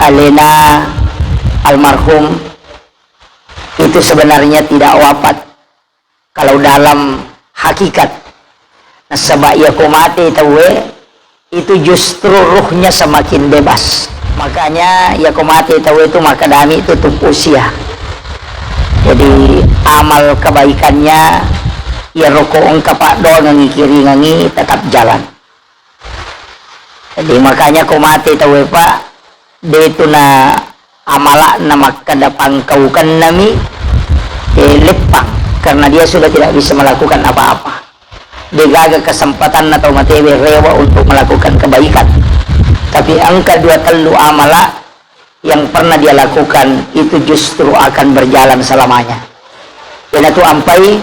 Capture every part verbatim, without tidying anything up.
alena almarhum itu sebenarnya tidak wafat kalau dalam hakikat. Nasaba iyako mate tauwe, itu justru ruhnya semakin bebas. Makanya iyako mate tauwe itu makadami itu tutup usia. Jadi amal kebaikannya, iyaro ko engka paddoangengngi kiringengngi tetap jalan. Jadi makanya ko mate tauwe, Pak, de tu na amala'na makkeda pangkaukennami, eh, leppang, karena dia sudah tidak bisa melakukan apa-apa. Degaga kesempatanna tau matewe rewa untuk melakukan kebaikan. Tapi engka dua tellu amala yang pernah dia lakukan itu justru akan berjalan selamanya. Iyanatu ampai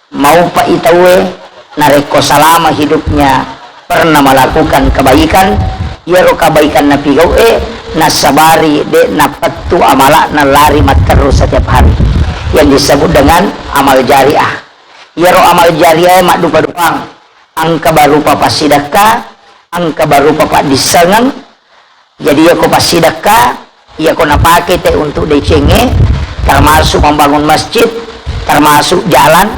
maupai tauwe narekko salama hidupnya pernah melakukan kebaikan, iyaro kebaikan napigau'e nasabari de napettu amala'na lari matterru setiap hari, yang disebut dengan amal jariah. Iyaro amal jariah maddupa-dupang, engka barupa passidekka, engka barupa paddissengeng, Jadi, iyako passidekka, iyako napake te untuk decengnge, termasuk membangun masjid, termasuk jalan,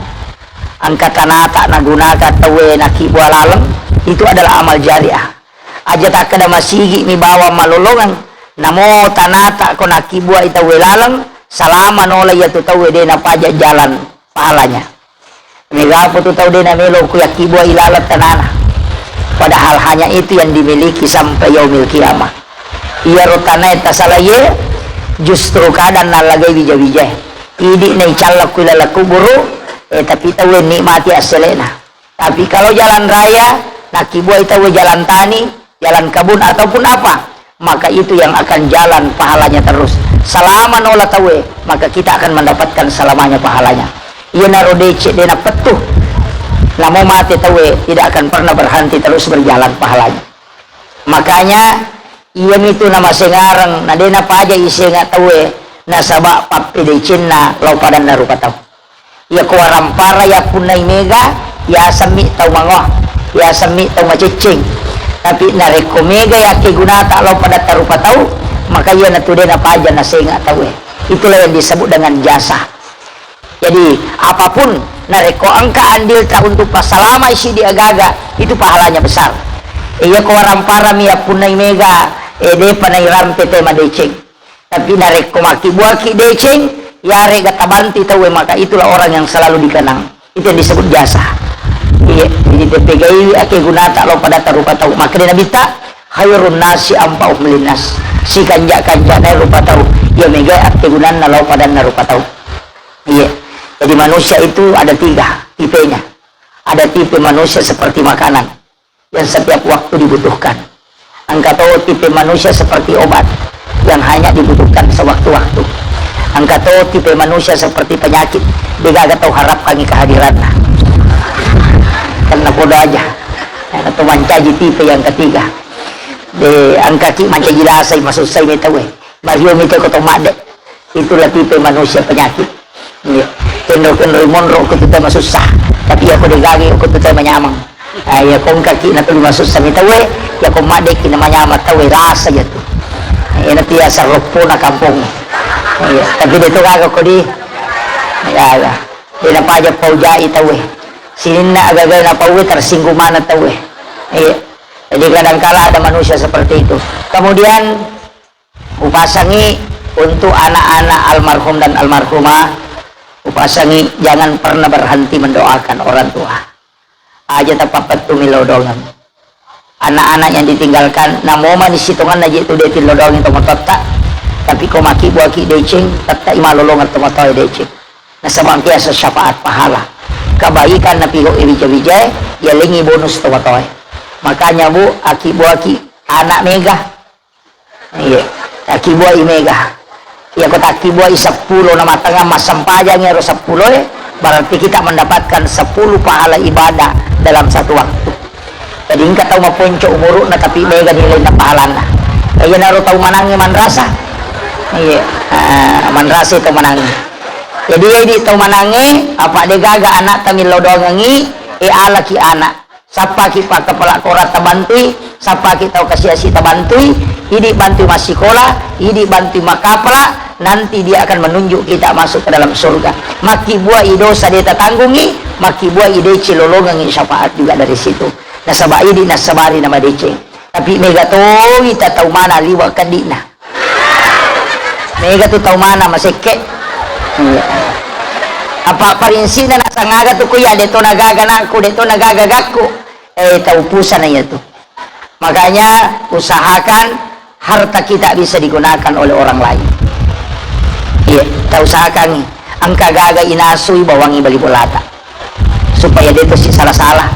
engka tanata nagunaka tauwe nakibbua laleng, itu adalah amal jariah. Aja takkeda masigi mi bawang malolongeng, namo tanata ko nakibbua i tauwe laleng, salama nola iyatu tauwe de napaja jalan pahalanya. Mega apa tu tau de namelo ku yakkibua ilaleng tanana. Padahal hanya itu yang dimiliki sampai yaumil kiamah. Iyaro tanae tasalaye justru kadang nallagai wija-wijae. Idi na icalla ku ilaleng kuburu, eh, tapi tauwe nikmati asselena. Tapi kalau jalan raya, nakkibuai tauwe jalan tani, jalan kabun ataupun apa, maka itu yang akan jalan pahalanya terus. Selama nola tauwe, maka kita akan mendapatkan selamanya pahalanya. Iyanaro deceng de napettu. Namo mate tauwe tidak akan pernah berhenti, terus berjalan pahalanya. Makanya, iyamitu namasengareng, na de napaja isenga tauwe, nasaba pappedecenna lao padanna rupa tau. Iyako warampara yappunnai mega, yasemmi tau mangoa, yasemmi tau macecceng. Tapi narekko mega yakkegunata lao padatta rupa tau, maka iyanatu de napaja nasenga tauwe. Itulah yang disebut dengan jasa. Jadi, apapun narekko engka andilta untuk passalamai siddi agaga, itu pahalanya besar. Iyako waramparami yappunnai mega, eh, depa nairampe te madeceng. Tapi narekko makkibbuaki deceng, yarega tabantu tauwe, maka itulah orang yang selalu dikenang. Itu yang disebut jasa. Iya, jadi tepegaiwi akkegunata lao padatta rupa tau. Makkeda Nabitta, "Khairun nasi anfa'uhum linnas." Sikanja-kanjana rupa tau, iya mega akkegunanna lao padanna rupa tau. Iya. Jadi manusia itu ada tiga tipenya. Ada tipe manusia seperti makanan yang setiap waktu dibutuhkan. Engka to tipe manusia seperti obat yang hanya dibutuhkan sewaktu-waktu. Engka to tipe manusia seperti penyakit, degaga tau harapkangi kehadiranna. Karena podo aja. Atau mancaji tipe yang ketiga. De, engkaki mancaji lasai, masussai mi tauwe. Mario mi teko to madde. Itulah tipe manusia penyakit. Iya. Kenro-kenroi monro ko tu tau masussa. Tapi iyako degaga ko tu tau manyameng. Ah, iyako engkaki na tuli masussa mi tauwe, iyako maddeki na manyameng tauwe, lasa iya tu. Iya, na tu iya sarroppona kampong. Iya, tapi de tu gaga ko di. Gaga. De napaja paujai tauwe. Sininna agaga napauwe tersinggung mana tauwe. Iya. Jadi kadangkala ada manusia seperti itu. Kemudian Upasangi untuk anak-anak almarhum dan almarhumah, upasangi jangan pernah berhenti mendoakan orang tua. Aja tapappettu millau doangeng. Anak-anak yang ditinggalkan, namo mani sitonganna je tu de tillau doangeng tomatoatta, tapi ko makkibbuaki deceng, tettai malolongeng tomatoae deceng. Nasaba engka yaseng syafaat pahala. Kebaikan napigau wija-wijae, yalengi bonus tomatoae. Makanya, Bu, akkibbuaki anak mega. Iya, takkibbuai mega. Iya, ko takkibbuai seppulo na matengnga massempajang ero seppuloe, berarti kita mendapatkan sepuluh pahala ibadah dalam satu waktu. Jadi engka tau maponco umuru'na tapi mega nilainna pahalanna. Iyanaro tau manangnge manrasa. Iya, ah, manrasa tau manangnge. Jadi idi tau manangnge, apa degaga anakta millau doangengi, e alaki anak. Sappaki pakkapala kora tabantui, sappaki tau kasiasi tabantui, idi bantui massikola, idi bantui makkapala, nanti dia akan menunjuk kita masuk ke dalam surga. Makkibuai dosa de tatanggungi, makkibuai deceng lolongengi syafaat juga dari situ. Nasaba idi nassabari namadeceng. Tapi mega tongi tatau mana liwa keddi'na. Mega tu tau mana masekke. Iya. Apa parinsina nasangaga tu kuya de to nagaga nakku, de to nagaga gakku. Eh, tau pusana iya tu. Makanya usahakan harta kita bisa digunakan oleh orang lain. Iya, tau usahakan engka gaga inasui bawangi bali bolata. Supaya de to si salah-salah.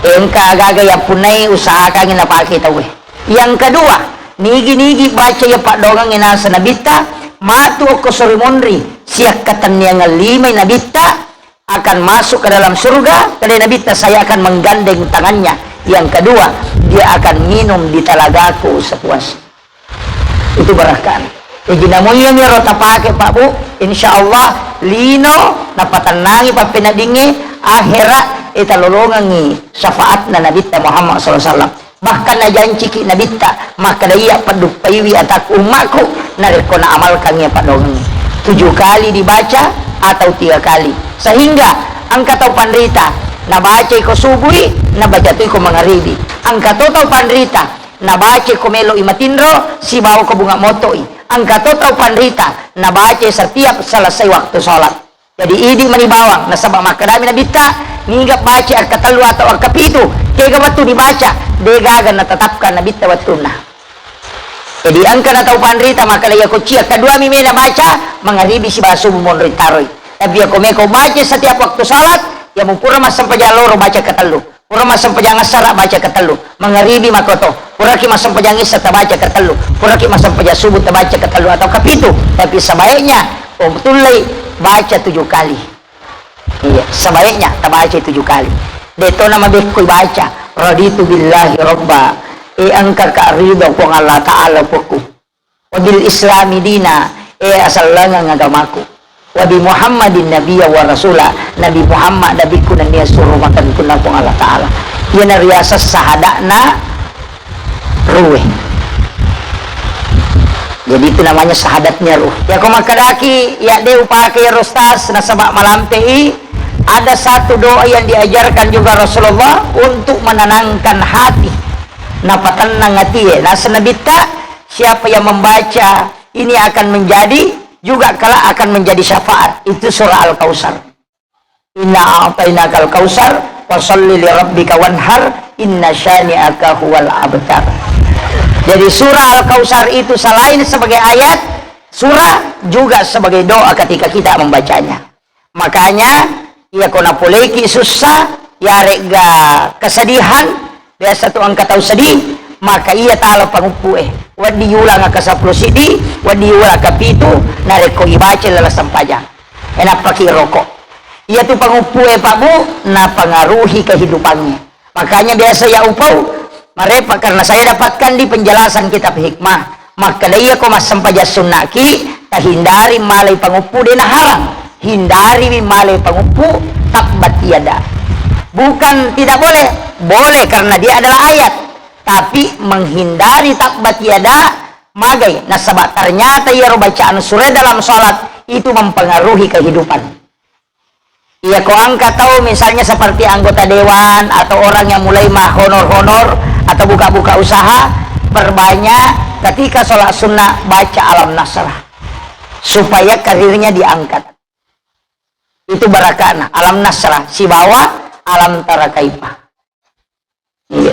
Eh, engka gaga ya punai usahakan napake tau eh. Yang kedua, nigi-nigi baca iya paddoangeng naseng Nabitta, matu okko sori monri, siakkatenniangeng limai Nabitta akan masuk ke dalam surga, kedai Nabitta saya akan menggandeng tangannya. Yang kedua, dia akan minum di talagaku sepuas. Itu barakkana. Jadi namu iya miro tapake Pak Bu, insya Allah lino napatennangi pappeneddingnge, akhera eta lolongengi syafaatna Nabitta Muhammad sallallahu alaihi wasallam. Bahkan najanciki Nabitta, makkeda iya padduppaiwi atakku ummakku, narekko naamalkan iya paddoangengnge. Tujuh kali dibaca atau tiga kali. Sehingga engka tau panrita, nabacai ko subui, nabaca toi ko mangaribi. Engka to tau panrita, nabacai ko melo i matinro, sibawa ko bunga motoi. Engka to tau panrita, nabacai setiap selesai waktu sholat. Jadi idi mani bawang, nasaba makkedami Nabitta, niga baca akkatellu atau akkapitu, kega wettu dibaca, de gaga natetapkan Nabitta wettunna. Jadi engka na tau panrita makkeda iya ko cia kedua mi mena baca, mangaribi sibawa subuh monri taroi. Tapi iya ko meko baca setiap waktu salat, iya mupura massempajang loro baca ketellu. Pura massempajang assara baca ketellu, mangaribi makoto. Puraki massempajang isya tabaca ketellu, puraki massempajang subuh tabaca ketellu atau kepitu. Tapi sebaiknya, oh, tullei baca tujuh kali. Iya, sebaiknya tabaca tujuh kali. Detto nama bekkoi baca, raditu billahi robba. E engka ka ridho Puang Allah Ta'ala pokku. Wabil Islami dina, e asellengeng agamaku. Wabi Muhammadin nabiyya wa rasula, Nabi Muhammad nabikku nennia suruh matentunna Puang Allah Ta'ala. Iyana riaseng sahada'na ruwe. Jadi itu namanya syahadatnya ruh. Ya ko makkedaki, ya de upake ya Ustaz, nasaba malampe i, ada satu doa yang diajarkan juga Rasulullah untuk menenangkan hati. Napatennang atie. Naseng Nabitta, siapa yang membaca ini akan menjadi, juga kelak akan menjadi syafaat. Itu surah Al-Kautsar. Inna a'tainakal kautsar, fasalli li rabbika wanhar, inna syani'aka huwal abtar. Jadi surah Al-Kautsar itu selain sebagai ayat surah, juga sebagai doa ketika kita membacanya. Makanya, iya ko napoleiki sussa, yaregga kesedihan, biasa tu engka tau sedih, maka iya tala panguppu e. Wedding yulang aka seppulo siddi, wedding yulang aka pitu, narekko ibaca lala sempajang. E, nappaki rokok. Iya tu panguppu e, Pak Bu, napengaruhi kehidupannya. Makanya biasa ya upau, marepa karena saya dapatkan di penjelasan kitab hikmah. Makkeda iya ko massempajang sunnaki, tahindari malai panguppu de naharam. Hindari wi malai panguppu tabbat yada. Bukan tidak boleh, boleh karena dia adalah ayat. Tapi menghindari tabbat yada, magai nasaba ternyata iyaro bacaan surah dalam salat itu mempengaruhi kehidupan. Iya ko engka tau misalnya seperti anggota dewan atau orang yang mulai mah honor-honor atau buka-buka usaha, perbanyak ketika sholat sunnah baca Alam Nasrah supaya karirnya diangkat. Itu barakana Alam Nasrah sibawa Alam Tara Kaifa. Iya.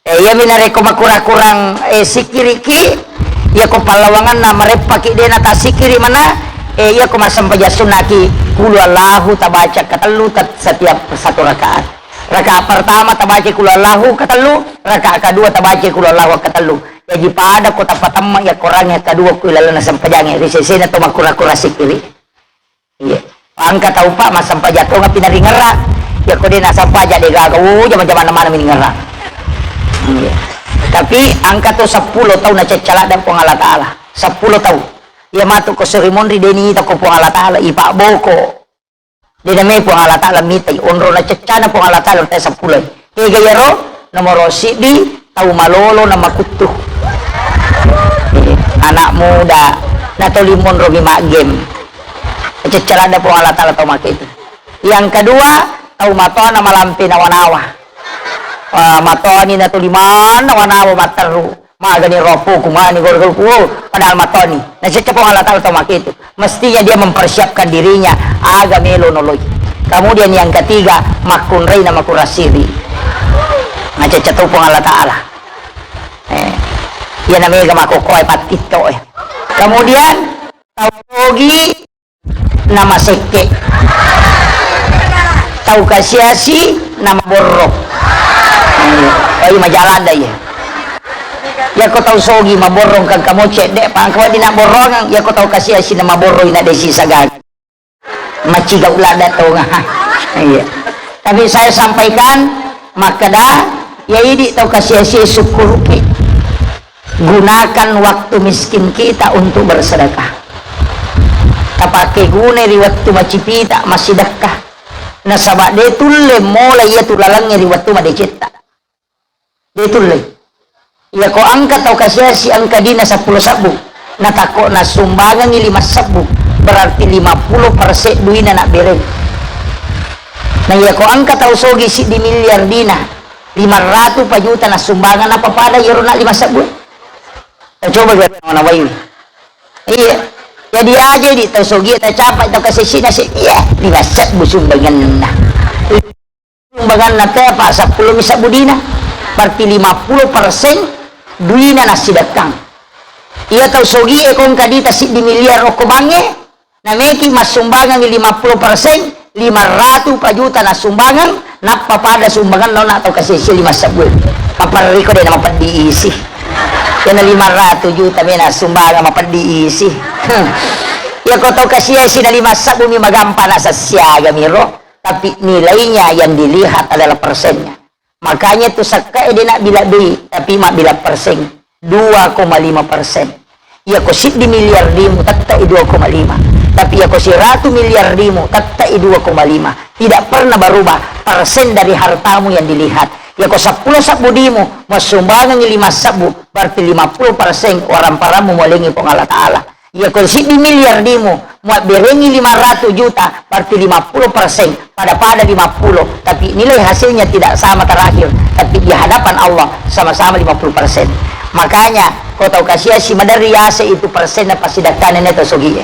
Eh, iyami narekko makura-kurang, eh, sikkiriki, iya ko pallawanganna mareppaki de natassikkiri mana, eh, iya ko massempajang sunnaki, qul huwallahu tabaca katellu tet-, setiap satu rakaat. Rakaat pertama tabaca qul huwallahu katellu, rakaat kedua tabaca qul huwallahu katellu. Jaji pada ko tapatemma iya korangnge kedua ku ilalenna sempajangnge, ri sesena to makura-kura sikkiri. Iya. Engka tau, Pak, massempajang tongapi naringerrang. Iya, ko de nassempajang de gaga, oh, jama-jamanna maneng mi ningerrang. Iya. Tapi engka to seppulo tau naceccaladda Puang Allah Ta'ala. Seppulo tau. Iya matu ko sori monri de niita ko Puang Allah Ta'ala, ipabboko. De namai Puang Allah Ta'ala mitai, onro naceccana Puang Allah Ta'ala te seppulo. Ega iyaro? Nomoro siddi, tau malolo na makuttu. Eh, anak muda, natoli monromi maggame. Ceccaladda Puang Allah Ta'ala tau make itu. Yang kedua, tau matoa na malampe nawa-nawa. Ah, matoani natoli mannawa-nawa matteru. Magani ropoku, magani gol-gol ku, oh, padahal matoni. Nacecce Puang Allah Ta'ala tau make itu. Mestinya dia mempersiapkan dirinya, aga melo noloi. Kemudian yang ketiga, makkunrai na makurasiri. Nacecce tu Puang Allah Ta'ala. Eh, iya na mega makokoe pattitto, eh. Kemudian, tau togi na masekke. Tau kasiasi na maborro. Iya, majaladda iya. Yako tau sogi maborro engka kamo cedde, pa engka wedding na borrongang, yako tau kasiasi na maborro ina desi sagang. Macigau ladda tonga. Iya. Tapi saya sampaikan, makkeda, ya idi tau kasiasi sukkuruki. Gunakan waktu miskin kita untuk bersedekah. Tapake guna ri wettu macipita massidekka. Nasaba de tulle mola iya tu lalengnge ri wettu madecetta. De tulle. Iya ko engka tau kasiasi engka dina seppulo sebbu, natakko nassumbangengi lima sebbu, berarti lima puluh persen duina nabbereng. Na iya ko engka tau sogi siddi miliar dina, lima ratu pa juta nassumbangeng, nappa pada iyaro na lima sebbu. Coba ga nawaiwi. Iya. Jadi aja di tau sogi tacapa tau kasesina se, iya, lima sebbu sumbangenna. Sumbanganna te apa seppulo mi sebbu dina. Berarti lima puluh persen duina nassidekkang. Iya tau sogi e kongka dita siddi miliar okko bange, Nameki massumbangengngi lima puluh persen, lima ratu pa juta nassumbangeng, nappa pada sumbangenna ona tau kasiasi lima sebbu. Maperriko de namapeddi isi. Kena lima ratu juta mena sumbangeng mapeddi isi. Hmm. Iya ko tau kasiasi na lima sebbu mi magampa nasessiaga miro, tapi nilainya yang dilihat adalah persennya. Makanya tu sekka e de nabbila dui, tapi mabbila perseng. Dua koma lima persen. Iya ko siddi miliar dimu, tettai dua koma lima. Tapi iya ko siratu miliar dimu, tettai dua koma lima. Tidak pernah berubah persen dari hartamu yang dilihat. Iya ko seppulo sebbu dimu, massumbangengngi lima sebbu, berarti lima puluh persen waramparammu molengi Puang Allah Ta'ala. Iya ko siddi miliar dimu, muabberengngi lima ratu juta, berarti lima puluh persen, pada-pada lima puluh, tapi nilai hasilnya tidak sama terakhir, tapi di hadapan Allah sama-sama lima puluh persen. Makanya, ko tau kasiasi maderri ase itu persenna pasidakkana ne tau sogie.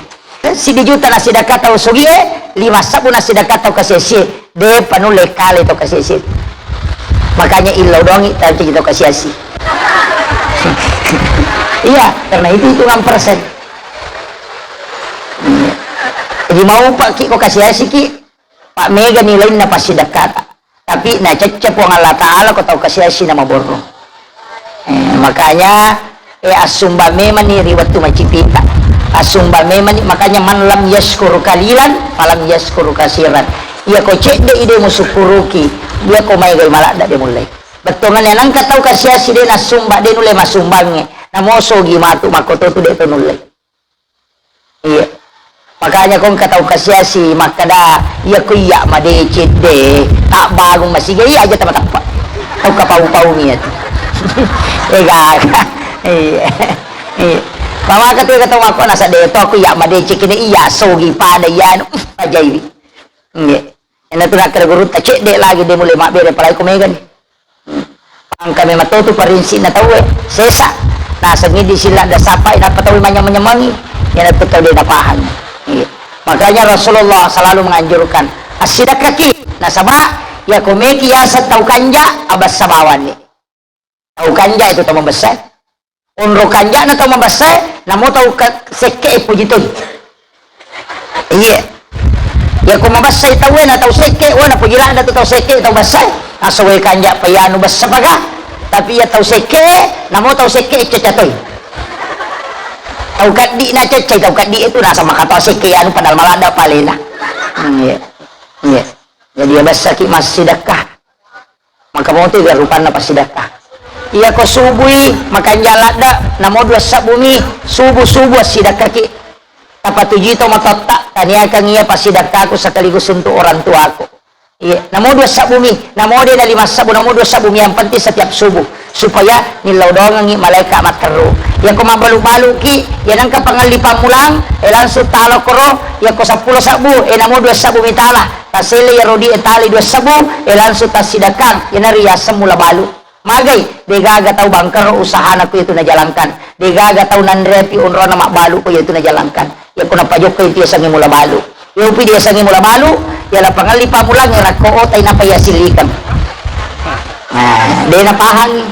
Siddi juta nasidakka tau sogie, lima sebbu nasidakka tau kasiasie. Depa nulle kale tau kasiasi. Makanya illau dongi tau jadi tau kasiasi. Iya, karena itu hitungan persen. Iya. Jadi mau pak ki ko kasiasi ki, pak mega nilainna pasidakkata. Tapi nacecce Puang Allah Ta'ala ko tau kasiasi na maborro. Eh, makanya, eh, assumbang memang ni ri wettu macipita. Assumbang memang ni, makanya, "Man lam yashkur qalilan, falam yashkur katsiran." Iya ko cedde ide musukkuruki, iya ko maega maladda de mulle. Bettuanna nengka tau kasiasi de nassumba, de nulle massumbangnge. Namo sogi matu makkototu de to nulle. Iya. Makanya ko engka tau kasiasi makkeda, "Iya ko iya madeceng de, tabbangung masiga iya aja tama tappa." Tau kapau-pau mi atu. Ega. Iya. Iya. Mama katu kata mako nasa de to aku iya madeceng kini iya sogi pada iya anu, pajaiwi. Iya. Ena tu nakkeda gurutta cedde lagi de mulle mabbere palai ko megani. Engka memang to tu parinsikna tauwe, sesa. Nasengngi di sila da sapai nappa tauwe manyameng-nyamengi. Iyana tu tau de napahang. Iya. Makanya Rasulullah selalu menganjurkan, "Assidakkaki, nasaba iya ko meki yaseng tau kanja, abessa bawanni." Tau kanja itu tau mabessa. Onro kanja'na tau mabessae, namo tau ke-, sekke'e poji toi. Iya. Iya ko mabessai tauwe na tau sekke, wah na poji ladda tu tau sekke, tau bessai. Aso wae kanja pa iyanu bessa paga. Tapi iya tau sekke, namo tau sekke cecca toi. Tau kaddi na ceccai tau kaddi itu nasa makatoa sekke anu padahal maladda palena. Hmm, iya. Iya. Jadi iya bessaki massidakka. Maka moto ga rupanna passidakka. Iya ko subui makanja ladda, namo dua sebbu mi, subu-subu assidakkaki. Tapatuji to matotta, taniakan iya passidakkaku sekaligus untuk orang tuaku. Iya, namo dua sabbu mi, namo de na lima sabbu, namo dua sabbu mi, yang penting setiap subuh, supaya nillau doangengngi malaika matteru. Iya ko mabbalu-baluki, iya nengka pangelli pammulang, eh, langsung talo koro, iya ko seppulo sabbu, eh, namo dua sabbu mi tala, tasele iya rodi, eh, tali dua sabbu, eh, langsung tassidakkang, iya nari yaseng mula balu. Magai, degaga tau bangkero usahana ko iyatu najalankan. Degaga tau nanrepi onrona mabbalu ko iyatu najalankan. Iya ko napajokka itu yasengnge mula balu. Iya upi diyasengnge mula balu, iya napangelli pamulang, iya rakko otai napa yasillikeng. Nah, de napahangi.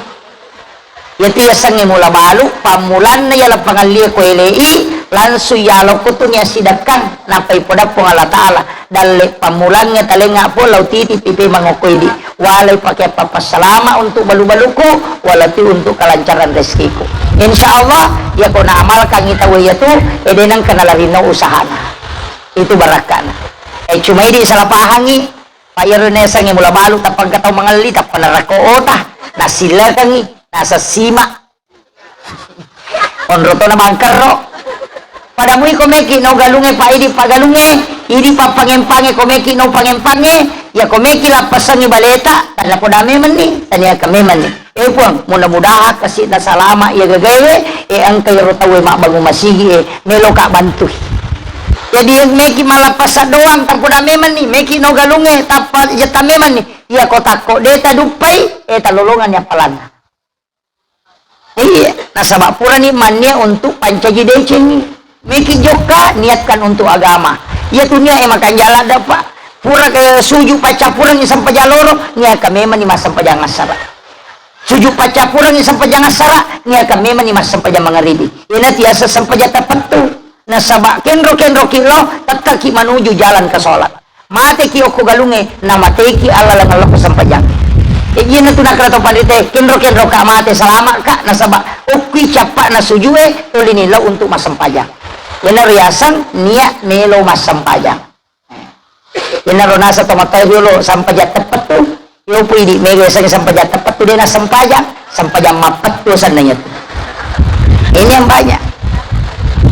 Iyatu yasengnge mula balu, pammulanna iya napangelli ko elei, langsung yalokko tu ni assidekkang, napai poda Puang Allah Ta'ala. Dalle pammulangnge talengnga pun lau titi pipe mangokkoidi. Walai pake pappassalama untuk balu-baluku, walati untuk kelancaran rezekiku. Insya Allah, iya ko naamalkangngi tau iyatu, eh, de nengka nalarinno usahana. Itu barakkana. Eh, cuma idi salah pahangi, Pak, iyaro nasengnge mula balu, tappa engka tau mangelli, tappa narakko ota, nasilekengngi, nasessima. Onro tona bangkerro. Pada mui ko meki no galungnge, pa idi pa galungnge, idi pa pangempangnge, ko meki no pangempangnge, iya ko meki lappasengngi baleta, tania poda memenni, tania ka memenni. Eh Puang, mudah-mudahan kasi na salama iya gagaewe, eh engka iyaro tauwe mabbangung masigi, eh melo ka bantui. Jadi meki malappasan doang, tappa poda memenni, meki no galungnge, tappa jetta memenni, iya ko takko de taduppai, eh talolonganni appalanna. Iya, nasaba purani mannia untuk pancaji decengngi. Meki jokka, niatkan untuk agama. Iya tu niat e makanjala dapa. Pura ke suju paccappurengngi sempajang loro, niatka memenni massempajang assara. Suju paccappurengngi sempajang assara, niatka memenni massempajang mangaribi. Iyana tiasa sempajang tapettu. Nasaba kenro-kenroki lo, tettaki manuju jalan ke sholat. Mateki okko galungnge, namateki allaleng lokko sempajang. E, iyana tu nakkeda to panrite, kenro-kenro ka mate, salama ka, nasaba okkui cappa na sujue, tolini lao untuk massempajang. Iyana riaseng niat melo massempajang. Iyana ro nasa to matoa riolo sempajang teppettu. Iyo pui di mega yasengnge sempajang teppettu de na sempajang, sempajang mappettu asenna iyatu. Ini yang banyak.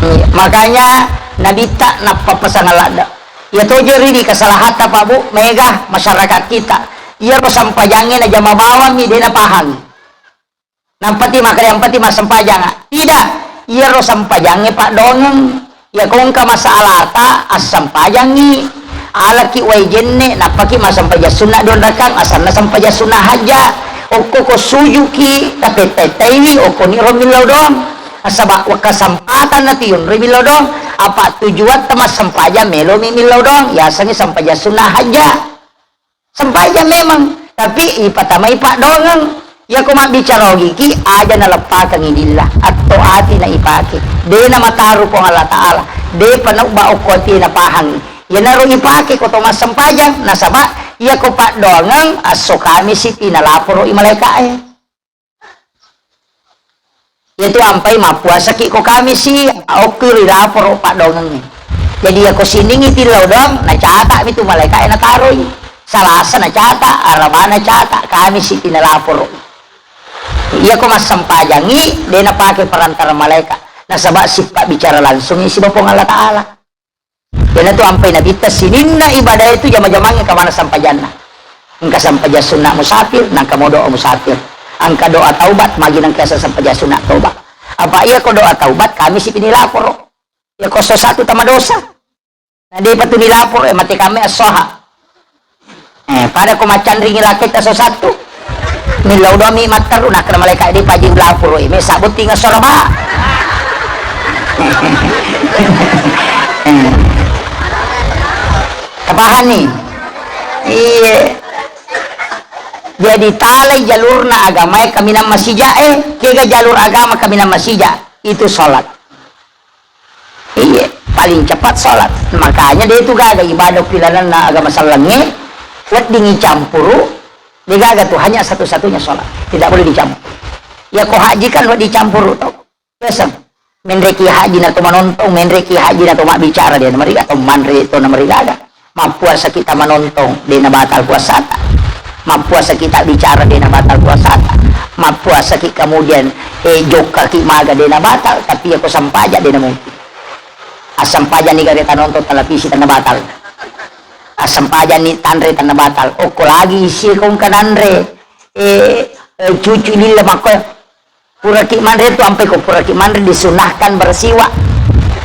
Iya, makanya Nabitta nappa pasang ladde. Iya toje ridi kesalahatta Pak Bu, mega masyarakat kita. Iyaro sempajangnge najama bawammi de napahangi. Nampati makkeda, yang penting massempajang. Tidak, iyaro sempajangnge paddoangeng. Iya ko engka masalata, assempajangngi. Alaki wae jenne, nappaki massempajang sunna dua rakang, asanna sempajang sunna hajja. Okko ko sujuki, tapettai-taiwi, okkoni ro millau doang. Nasaba kesempatan natu yonroi millau doang. Apa tujuatta massempajang, melomi millau doang. Yasengnge sempajang sunna hajja. Sempajang memang, tapi ipatamai paddoangeng. Iyako mabbicara ogiki, aja naleppakengngi dilla, atto ati na ipake. De na mataru Puang Allah Ta'ala, depa naubba okko atie napahangngi. Iyanaro ipake ko to massempajang, nasaba iyako paddoangeng, esso Kamisi pi nalaporo i malaeka'e. Iyatu ampai mappuasaki ko Kamisi, okki ri laporo paddoangengnge. Jadi iyako siningngi tillau doang, nacata'mi tu malaeka'e nataroi. Salasa nacata, Araba nacata, Kamisi pi nalaporo. Iyako massempajangngi, de napake perantara malaeka. Nasaba sippa bicara langsungngi siba Puang Allah Ta'ala. Iyanatu ampai Nabitta sininna ibadah itu jama-jamangnge kamana sempajanna. Engka sempajang sunna musafir, nangka mo doa musafir. Engka doa taubat, magi nengka sempajang sunna taubat. Apa iyako doa taubat, Kamisi pi nilaporo. Iyako esso satu tama dosa. Na depa tu nilaporo, eh, mate kame essoha. Eh, pada ko maccanringi laketta esso satu. Millau domi matteru, nakkeda malaeka, de paji ulapuroi, mesa botting esso Araba. Eh. Tapahanni? Iye. Jadi talai jalurna agamae kaminang masija, eh, kega jalur agama kaminang masija, itu salat. Iya, paling cepat salat. Makanya de tu gaga ibadah pilananna agama sellengnge, weddingi campuru, de gaga tu hanya satu-satunya salat. Tidak boleh dicampur. Ya ko haji kan wedding campuru to. Biasa. Menreki haji na to manontong, menreki haji na to mabbicara de namariga, to manre to namarigaga. Mappuasaki ta manontong, de nabatal puasata. Mappuasaki ta bicara, de nabatal puasata. Mappuasaki kemudian, eh, jokkaki maga, de nabatal, tapi yako sampaja, de namungkin. Assampajani gare tanontong televisi, tena batal. Assempajanni tanre tenna batal. Okko lagi isi ko engka nanre. Eh, eh, cucu lilla makko. Puraki manre tu ampe ko puraki manre disunahkan bersiwak.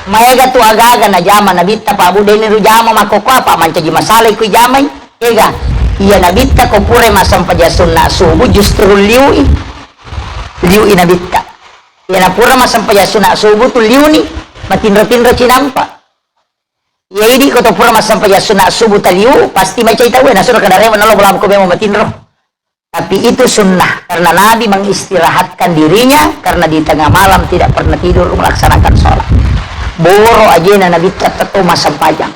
Maega tu aga-aga najama nabitta, Pak Bu, deni ru jama makko ko apa mancaji masalah ku jamai. Ega, iya nabitta ko pura massempajang sunna subuh justru liui. Liui nabitta. Iya na pura massempajang sunna subuh tu liuni, matinro-tinro cinampa. Iya idi ko to pura massempajang sunna subuh taliu, pasti macai tau, nasuro kada rewe nalo belamu ko memang matinro. Tapi itu sunnah, karena Nabi mengistirahatkan dirinya karena di tengah malam tidak pernah tidur melaksanakan sholat. Boro ajena Nabi tetto massempajang.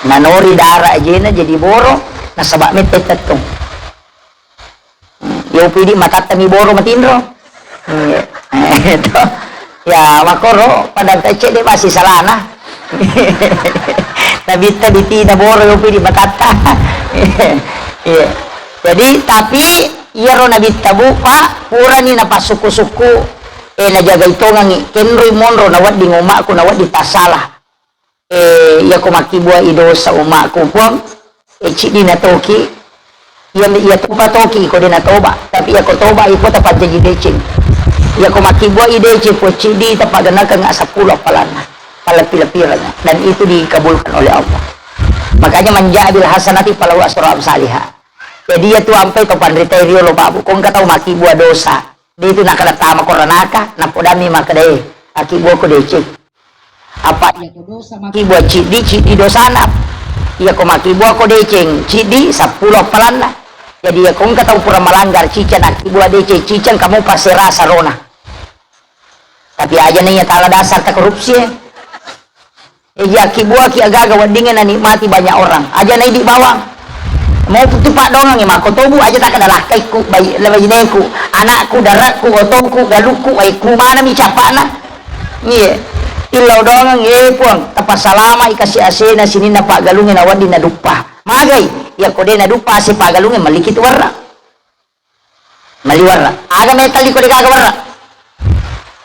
Nanori dara ajena jadi boro, nasaba mette tetto. Yopi di matatta mi boro matinro. Iya. Eh, to. Ya, makoro pada cedde masih salana. Nabitta ditina boro yopi di matatta. Iya. Jadi, tapi iyaro nabitta bu, Pak, purani napasukku-sukku, eh, najagai tongangi, kenroi monro, nawedding umakku, nawedding tassalah. Eh, iyako makkibua i dosa umakku, Puang, eh, ciddi natoki, iya, iya topa toki ko de natoba, tapi iyako toba iko tapancaji deceng. Iyako makkibua i deceng, Puang, ciddi tapagennakeng seppulo appalanna, palebbi-lebbirengnga, dan itu dikabulkan oleh Allah. Makanya, "Man jaa bil hasanati falahu asru amsaliha." Jadi, iya tu ampai to panritai riolo, Pak Bu, ko engka tau makkibua dosa, de itu nakada tama koranaka, napodammi makkeda, "Eh, akkibua ko deceng." Apa iyako dosa makkibua ciddi, ciddi dosana. Iyako makkibua ko deceng, ciddi seppulo appalanna. Jadi iyako engka tau pura malanggar ciceng, nakkibua deceng, ciceng kamu pasera sarona. Tapi aja na iya tala dasar ta korupsi, eh. Eh, iya, akkibuaki agaga weddingnge nanikmati banyak orang. Aja na idi bawang. Mau tu paddongengngi makko tobu aja takkeda lakkaikku, bai-, bainengku, anakku, darakku, otongku, galukku, eh, ku manami capana. Iya. Illau doangeng, eh, Puang, tapasalamai kasi asena sininna paggalungnge nawedding naduppa. Magai, iyako de naduppa ase paggalungnge, melliki tu werra. Melli werra. Aga metalli ko de gaga werra.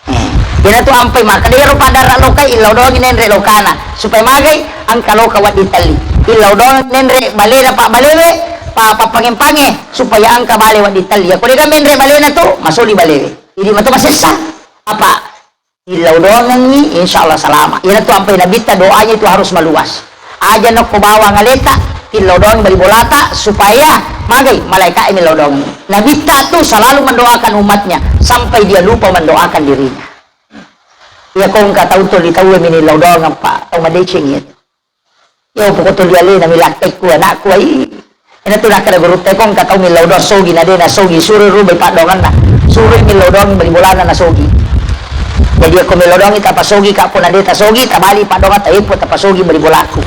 Eh, iyana tu ampai makkeda iyaro paddara lokai, illau doangi nenre lokana. Supaya magai, engka loka wedding telli. Illau doangi nenre balena pa balewe, pa, pappangempange, supaya engka bale wedding telli. Iyako de gaga menre balena tu, masoli balewe. Idi mato masessa. Apa? Tillau doangengngi, insya Allah salama. Iyana tu ampai nabitta doanya itu harus meluas. Aja nokko bawang aleta, tillau doangi bali bolata, supaya magai malaika e millau doangengngi. Nabitta tu selalu mendoakan umatnya, sampai dia lupa mendoakan dirinya. Iya ko engka tau toli tau e minillau doangeng, Pak, tau madeceng iya. Iyo, poko tuli alena mi lakkaikku, anakku, ai. Ina tu nakkeda gurutta, ko engka tau millau doang sogi, na de nasogi, suroi rubai paddoangenna. Suroi millau doang bali bolana nasogi. Jadi, ko millau doang tapasogi ka, pona de tasogi, tabali paddoangetta, eppo tapasogi bali bolaku.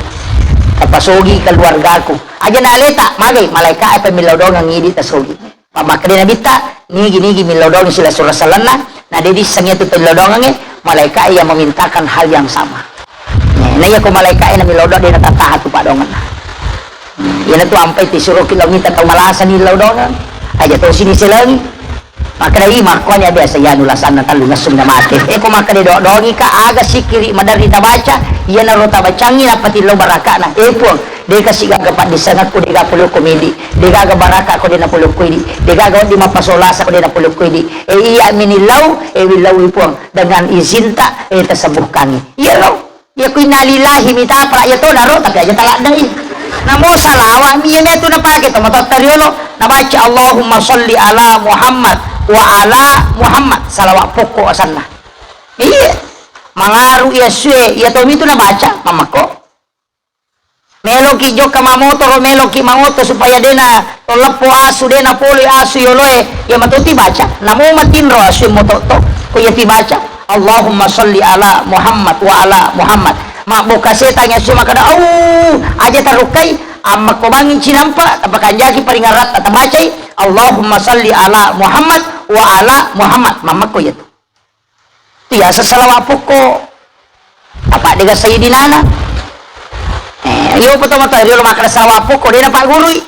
Tapasogi keluargaku. Aja na aleta, magai, malaika apa millau doang ngidi tasogi. Pa-, makkeda nabitta, nigi-nigi millau doang sila surah salenna, na de disseng iya tu pellaudoangengnge, malaika iya memintakan hal yang sama. Nah, iya ko malaika iya na millau doang de na tattaha tu paddoangenna. Iyana tu ampai ti suroki lao mita tau malasa ni lau doangeng. Aja to sini selengi. Makkeda i makkuani biasa iya nu lasanna tellu ngassu na mate. Eh, ko makkeda doang-doangi ka aga sikiri maderri tabaca, iyana ro tabacangi nappa tillau barakana. Eh, Puang, de kasi gaga paddissengekku de gaga polokko midi. De gaga baraka ko de napolokko idi. De gaga wedding mappasolasa ko de napolokko idi. E, iya minillau, e, willau i Puang dengan izinta, e, tasembuhkangi. Iya ro. Iya ku innalillahi mitapara iya to naro, tapi aja taladdai. Namo salawa mi iya metu napake to matotta riolo, nabaca Allahumma sholli ala Muhammad wa ala Muhammad. Salawa pokko asanna. Iya. Mangaru iya sue, iya to mitu nabaca, mamakko. Meloki jokka mamotoro, meloki mangoto supaya dena tolleppo asu, dena pole asu yoloe, iya matoti baca. Namo matinro asu mototto, ko iya ti baca, Allahumma sholli ala Muhammad wa ala Muhammad. Mabboka setang asu makada, au, aja tarukkai, amma ko bangi cinampa, tapakanjaki paringaratta tabacai, Allahumma sholli ala Muhammad wa ala Muhammad. Mamakko iya tu. Biasa salawa pokko. Apa dega Sayyidinana? Eh, iyo, potong-potong, riolo makkeda salawa pokko, dena paggurui.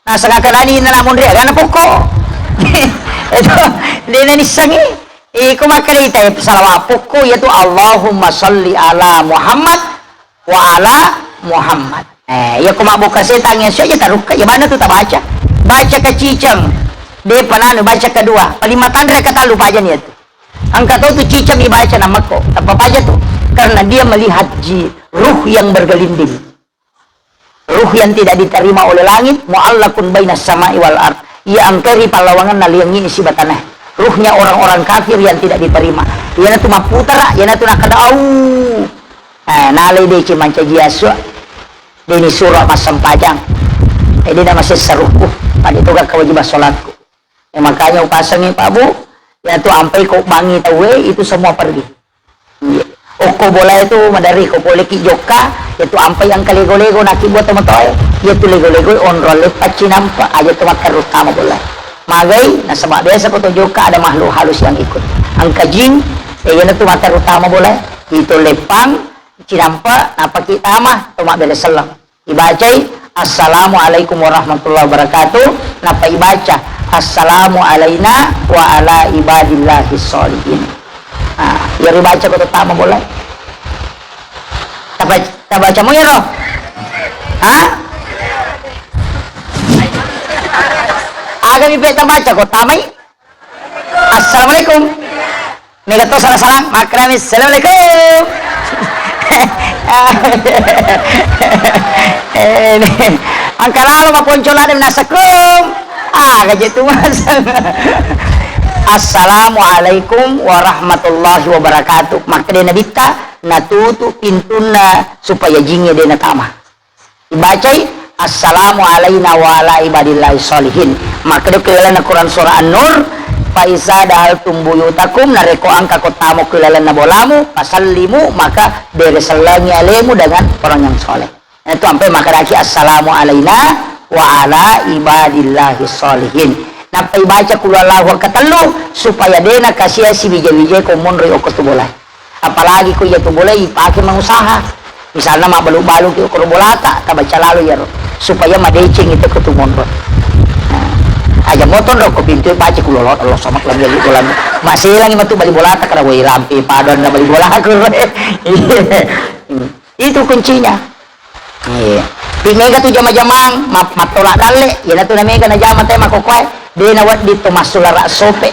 Nasengka nani nana monri, agana pokko. Itu, dena nissengi. Iko makkeda ita, eh, salawa pokko, iya tu Allahumma sholli ala Muhammad wa ala Muhammad. Eh, iya ko mabbuka setang iya, siaja tarukka, iya manna tu tabaca. Baca ka ciceng, depa nanu, baca kedua. Paling matanre ka talu pajani iya tu. Engka to tu ciceng ibaca namekko, tappa paja tu. Karena dia melihat jin, ruh yang bergelinding. Ruh yang tidak diterima oleh langit, muallakun baina samai wal ard. Iya engkai ri pallawanganna liangngi siba tanae. Ruhnya orang-orang kafir yang tidak diterima. Iyanatu mapputara, iyanatu nakkeda, "Au." Eh, nalai deci mancaji asu. Deni suro massempajang. Eh, dena masessa ruhku. Pada itu kewajiban sholatku. Eh, makanya upasangi Pak Bu, iyanatu ampai ko bangi tauwe itu semua pergi. Iya. Okko bola itu maderri ko poleki jokka, itu ampai engka lego-lego naki buat teman toy. Iya tu lego-lego onrol le paccinampa aja tu materutama bola. Magai, nasaba biasa ko to jokka ada makhluk halus yang ikut. Engka jin, eh, iyanatu materutama bola. Itu lepang, cinampa, napaki tama, to mabbere selleng. Ibacai, "Assalamualaikum warahmatullahi wabarakatuh." Nappa ibaca, "Assalamu alaina wa ala ibadillahi sholihin." Nah, iya ribaca ko tama bola. Taba-, tabaca mo iyaro? Ha? Aga mi pe tabaca ko tamai? Assalamualaikum. Mega to salam-salam, makkedami, "Assalamualaikum." Eh, engka lalo maponco ladde nasekkum. Ah, gaje tu mas. "Assalamualaikum warahmatullahi wabarakatuh." Makkeda Nabitta, natutu pintunna supaya jingnge de natama. Ibacai, "Assalamu alaina wa ala ibadillahi sholihin." Makkeda ku lalenna Quran surah An-Nur, "Fa iza dahaltum buyutakum," narekko engka ko tamo ku lalenna bolamu, "fasallimu," maka bere sellengi alemu dengan orang yang soleh. Itu ampe makkedaki, "Assalamu alaina wa ala ibadillahi sholihin." Nappa ibaca kulu Allahu katellu supaya dena kasia sibija-bijai ko monroi okko tu bolai. Apalagi ko iya tu bolai ipake mangusaha. Misalna mabbalu-balu ki okoro bolata, tabaca lalo iyaro supaya madeceng itu ko tu monro. Nah, aja motonro ko pintu baca ku lolo, Allah somak lagi lagi bola. Maselangi matu bali bolata kada woi lampe padon na bali bola aku. Iya. Hmm. Itu kuncinya. Iya. Di mega tu jama-jamang, ma-, mattola dalle, iya tu na mega na jama tema kokoe, de na wedding to massulara sope.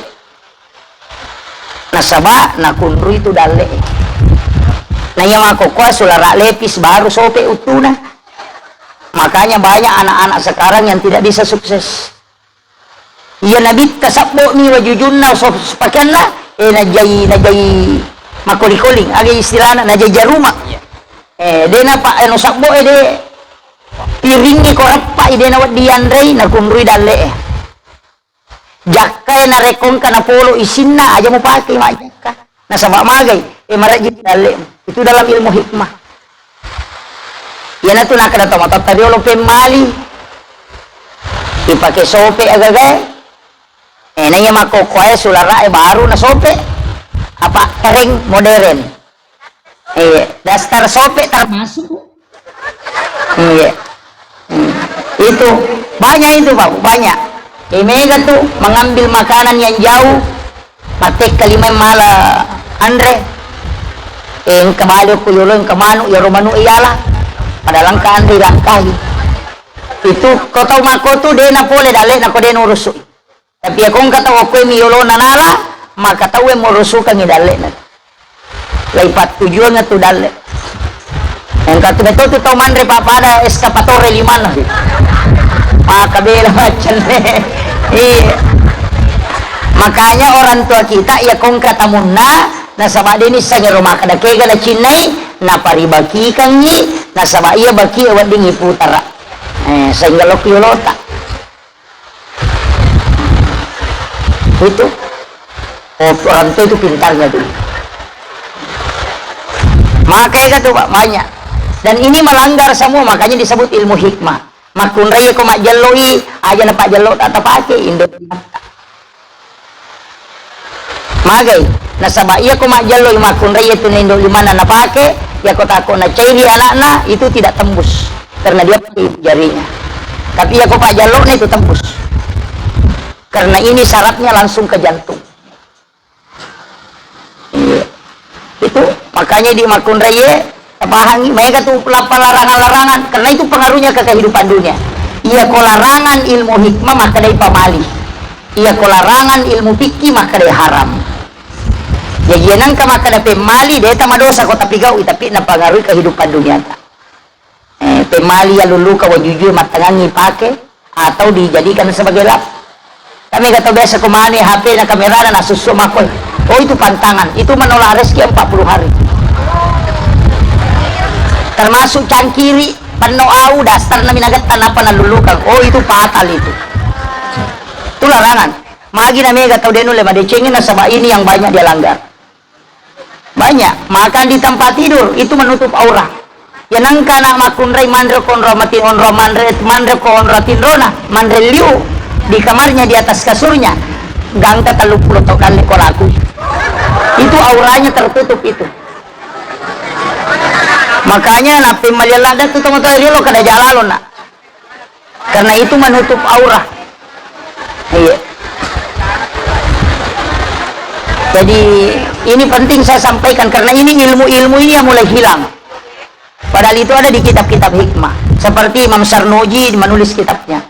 Nasaba nakunrui tu dalle'e. Na iya makkokkoe sulara lepis baru sope uttuna. Makanya banyak anak-anak sekarang yang tidak bisa sukses. Iya nabitta sabbo'mi wajujunna so-, pakeanna, eh, najai, najai makoli-koling, aga istilahna, najai jaruma. Eh, de napa, eh, no sabbo'e de piringnge ko rappa i de na wedding yanrei, nakunrui dalle'e. Jakkae narekko engka napolo isinna, aja mupake majjakka. Nasaba magai, e, marejjiki dalle'mu. Itu dalam ilmu hikmah. Iyanatu nakkeda tomatoatta riolo pemmali. Ipake sope agagae. E, naiya makkokkoe sulara'e baru nasope. Apa tereng modern. Iya, daster sope termasuk. Iya. Hmm. Itu banyak itu, Pak, banyak. Eh, mega tuh mengambil makanan yang jauh, matekka lima mala anre. Eh, engka bale ko yolo, engka manu, yaro manu iyala. Pada langka anre langkahi. Itu ko tau mako tu de na pole dale na ko de nurusu. Tapi iya ko engka tau okkoe mi yolona nala, maka tauwe murusukangngi dalle'na. Lai pattujuang tu dalle. Engka tu betul tu tau manre papada eskapatore limanna. Maka bela macam ni. Iya. Makanya orang tua kita iya ko engka tamunna, nasaba deni sangero maka dakega nacinnai, naparibakikangngi, nasaba iya baki wedding iputara. Eh, sehingga lokki yolota. Itu. Oh, orang tua itu pintarnya tuh. Makanya itu, Pak, banyak. Dan ini melanggar semua, makanya disebut ilmu hikmah. Makkunrai ko majjalloi, aja na pajjallo tak tapake, indo. Magai, nasaba iya ko majjalloi makkunrai itu nendo limanna napake, iya ko tako nacairi anakna, itu tidak tembus. Karena dia pakai jarinya. Tapi iya ko pajjallona itu tembus. Karena ini sarafnya langsung ke jantung. Iya. Itu makanya di makkunraiye, Pahangi, maega tu lappa larangan-larangan, karena itu pengaruhnya ke kehidupan dunia. Iya ko larangan ilmu hikmah, makkedai pamali. Iya ko larangan ilmu fikih, makkedai haram. Jadi, iya nengka makkeda pemmali, de' tamadosa ko tapigau'i, tapi napengaruhi kehidupan duniata. Eh, pemmali ya luluka wajujue mattengangi pake atau dijadikan sebagai lap. Kami kata biasa ko mane H P na kamerana na susu makoi. Oh, itu pantangan, itu menolak rezeki empat puluh hari. Termasuk cangkiri, penno au, dastar na minagetta napa nalulukan. Oh, itu fatal itu. Itu larangan. Magi na mega tau de' nulle madecengi nasaba ini yang banyak dia langgar. Banyak makan di tempat tidur, itu menutup aurat. Ya nengka anak makkunrai manre ko onro mati, onro manre, manre ko onro tinrona, manre liu di kamarnya, di atas kasurnya. Gangka tellu puluh tau dalle ko laku. Itu auranya tertutup itu. Makanya napping maliang ladda tu tau-tau riolo kada jalalo nak. Karena itu menutup aurat. Iya. Jadi ini penting saya sampaikan karena ini ilmu-ilmu ini yang mulai hilang. Padahal itu ada di kitab-kitab hikmah. Seperti Imam Sarnuji menulis kitabnya